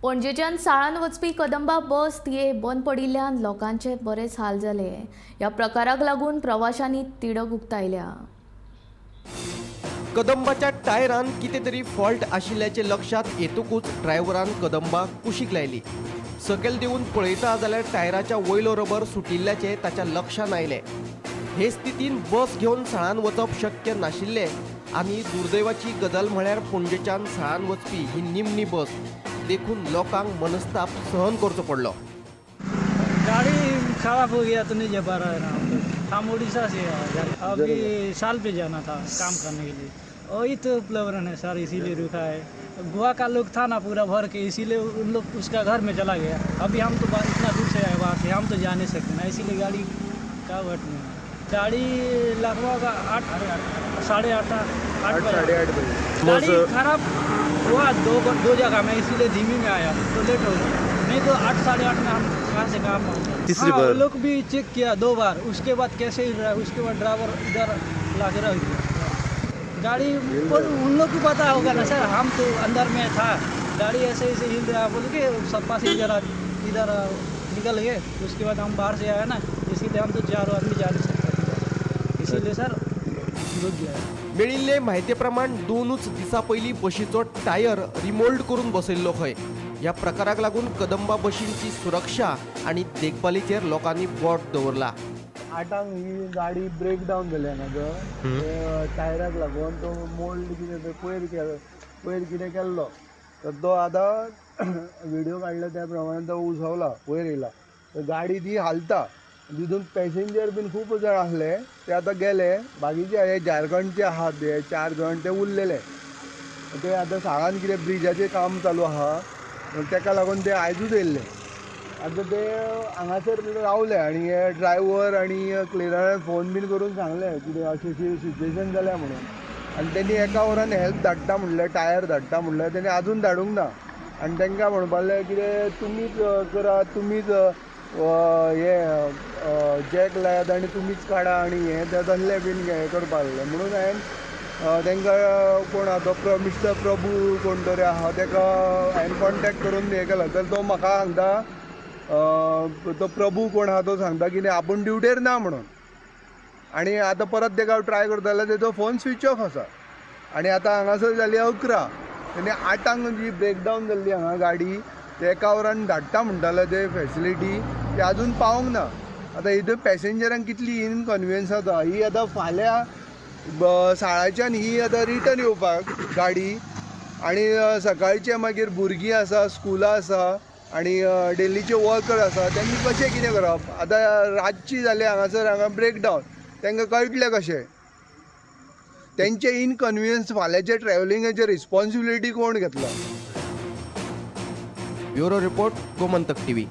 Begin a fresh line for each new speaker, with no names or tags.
पणजेच्यान साळान वचपी कदंबा बस थिये बंद पडिल्ल्यान लोकांचे बरेच हाल जाले. ह्या प्रकाराक लागून प्रवाशांनी तिडक उक्तायल्या.
कदंबाच्या टायरान कितें तरी फॉल्ट आशिल्ल्याचें लक्षात येतकूच ड्रायव्हरान कदंबा कुशीक लायली. सकयल देंवून पळयता जाल्यार टायराच्या वयलो रबर सुटिल्ल्याचें ताच्या लक्षांत आयलें. हे स्थितीन बस घेवन साळान वचप शक्य नाशिल्लें आनी दुर्दैवाची गजाल म्हळ्यार पणजेच्यान साळान वचपी ही निमणी बस देखून लोकांक मनस्ताप सहन करचो पडलो.
गाड़ी खराब हो गया तो नहीं जा पा रहा है ना हम लोग। हम उड़ीसा से आए हैं। अभी साल पे जाना था काम करने के लिए, वही तो प्रॉब्लम है सर, इसीलिए रुका है। गोवा का लोग था ना पूरा भर के, इसीलिए उन लोग उसका घर में चला गया। अभी हम तो इतना दूर से आए, वहाँ से हम तो जा नहीं सकते ना, इसीलिए गाड़ी का वट नहीं है। गाड़ी लगभग 8 8:30 8 बजे गाड़ी खराब हुआ दो दो जगह में, इसीलिए धीमी में आया तो लेट हो गया, नहीं तो 8 8:30 में हम कहाँ से कहाँ पहुँचे।
तीसरी
हाँ,
बार।
लोग भी चेक किया 2 बार, उसके बाद कैसे हिल रहा है, उसके बाद ड्राइवर इधर ला के रख दिया गाड़ी। पर उन लोग को पता होगा ना सर, हम तो अंदर में था, गाड़ी ऐसे ऐसे हिल रहा बोल के सब पास इधर इधर निकल गए। उसके बाद हम बाहर से आए ना, इसीलिए हम तो 4 आदमी जा नहीं सकते, इसीलिए सर रुक गया।
मेळिल्ले म्हायते प्रमाण 2च दिसां पयलीं बशीचो टायर रिमोल्ड करून बसयल्लो खंय. ह्या प्रकाराक लागून कदंबा बशींची सुरक्षा आनी देखभालीचेर लोकांनी बोट दवरला.
8 ही गाडी ब्रेक डावन जाली हांगा ते टायराक लागून तो मोल्ड कितें ते पयर केलो, पयर कितें केल्लो तर तो आतां व्हिडियो काडले त्या प्रमाणे तो उसवला वयर येयला. तर गाडी ती हालता, तितून पॅसेंजर बीन खूब जाण आसले ते आतां गेले, बाकीचे हे झारखंडचे आहात ते 4 जाण ते उरलेले. ते आतां साळान कितें ब्रिजाचें काम चालू आहा तेका लागून ते आयजूच येयल्ले. आतां ते हांगासर रावले आनी हे ड्रायव्हर आनी क्लिनरान फोन बीन करून सांगलें कितें अशी अशी सिच्युएशन जाल्या म्हणून, आनी तेणी एका वरान हेल्प धाडटा म्हणलें, टायर धाडटा म्हणलें, तेणी आजून धाडूंक ना. आनी तांकां म्हणपाक लागले कितें तुमीच करात, तुमीच हे जॅक लायात आनी तुमीच काडा आनी हें तें तसलें बीन हें करपाक लागलें. म्हणून हांवें तांकां कोण आहा तो मिस्टर प्रभू कोण तरी आहा ताका हांवें कॉन्टेक्ट करून हें केलो. तर तो म्हाका सांगता, तो प्रभू कोण आहा तो सांगता की आपूण ड्युटेर ना म्हणून, आनी आतां परत ताका ट्राय करता जाल्यार तेजो फोन स्विच ऑफ आसा. आनी आतां हांगासर जाली 11, आनी 8 जी ब्रेकडावन जाल्ली हांगा गाडी ते एका वरान धाडटा म्हणटाले ते फेसिलिटी ती आजून पावोंक ना. आतां हितून पॅसेंजरांक कितली इनकन्वियन्स जाता. ही आतां फाल्यां साळाच्यान ही आतां रिटर्न येवपाक गाडी, आनी सकाळचे मागीर भुरगीं आसा, स्कुलां आसा आनी डेलीचे वर्कर आसा, तेंकां कशें कितें करप. आतां रातची जाली हांगासर हांगा ब्रेकडावन, तांकां कळटलें कशें तेंचे इनकन्वियन्स, फाल्यांचे ट्रॅव्हलिंगाचे रिस्पॉन्सिबिलिटी कोण घेतलो.
Bureau report, Gomantak TV.